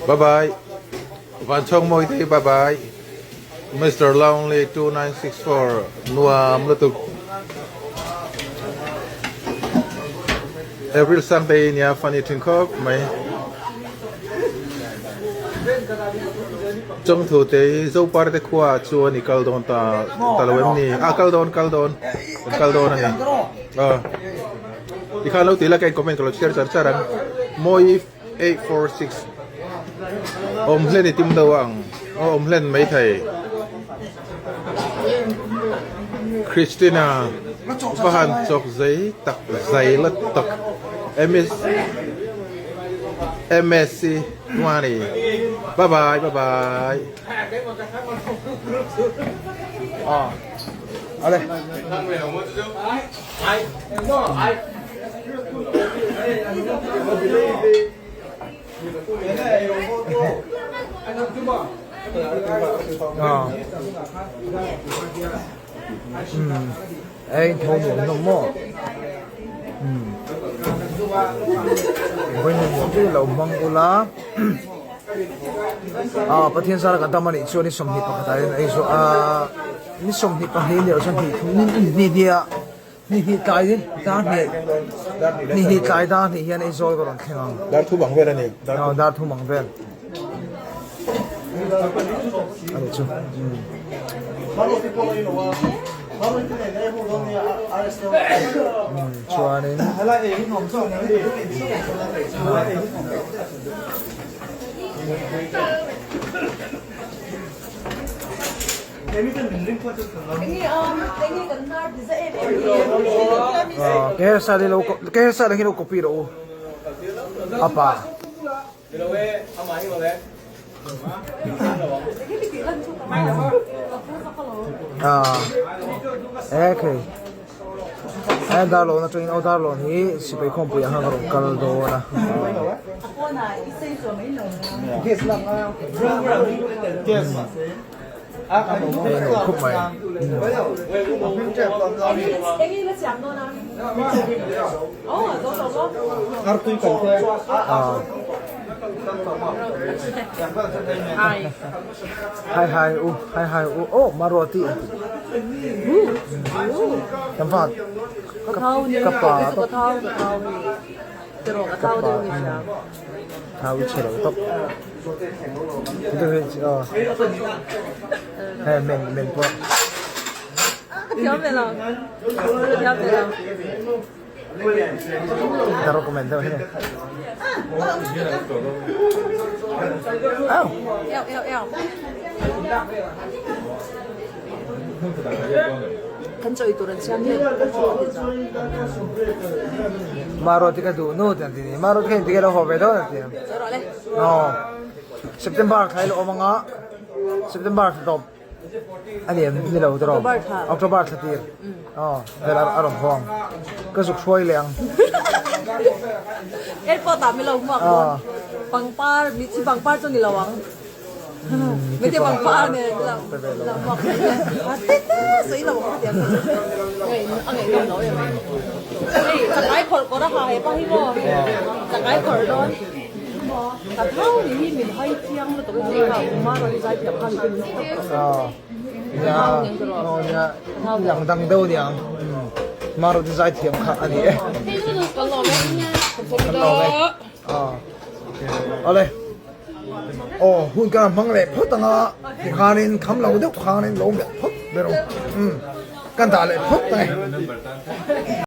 Bye bye. Van chhawng mawi te bye bye. Mister Lonely 2964 nuam lutuk. April Sunday nia funny thin khawp mai. Chawngthu te hi Zopar te khua ah chuan i kal dawn ta ta lo em ni? A kal dawn kal dawn kan kal dawn a ni. Aw tikhan lo ti la ka in comment ka lo chhiar char char ang. Mawi 846 awm hlen i tim deuh ang aw awm hlen maithei. Christina va han chawk zei tak zai la tak MS MSc 20 bye bye bye bye. Ei tho nuam hlawm maw vawiin nuam deuh lo hmang ula ah Pathian zara kan tam anih chuan ni 21 ah hian ei zawh ah ni 22 ni loh chuan hnih thum ni hnih ah. Ni hnih tlai dar hnih ni hnih tlai dar hnih hian Aizawl ka rawn thleng ang. Dar thum ang vel a ni. Aw dar thum ang vel. A ni chu. Chuanin Ke sa lo ke sa hi lo copy ro apa ah okay e dar lo na train o dar lo hi sipai khawm pui ang kha ka rawn kal dawn a. Khawp mai. Hai hai u, hai hai u. Oh, Maruati. Kan fa ka pa ka pa. Thau chhe lo tawp. Hei men men pawh. Ka thiam ve lo. Ka thiam ve lo. Ka recommend deuh hei. Au. Eo eo eo. Kan chawi tur an siam hle. Maruti ka duh nu tiang ti ni. Maruti kha inti lo haw ve dawn a ti. No. September thla i lo awm anga September thla tawp a ni em ni lo tawh October thla tir. Aw vel a rawn haw ang. Ka zuk hruai leh ang. Airport ah mi lo hmuak dawn. Pangpar mitthi pangpar chu ni lo ang. Mitthi pangpar nen lo hmuak dawn. Te te sawi lo ang khatiang kha chu. A ngaihnawm lo em. Hei chakai khawrh kawr a ha he pa hi maw. Chakai khawrh dawn. Ka thau ni hi min hai chiang lutuk a ni kha Kumar hi zai thiam kha ni min Aw nia aw nia lang dang deuh aniang Maro te zai thiam kha a ni e Kan lawm e Kan lawm e aw awle aw hun kan hmang leh phawt anga tikhanin kham lo deuh khanin lo leh phawt ber awm kan dah leh phawt mai.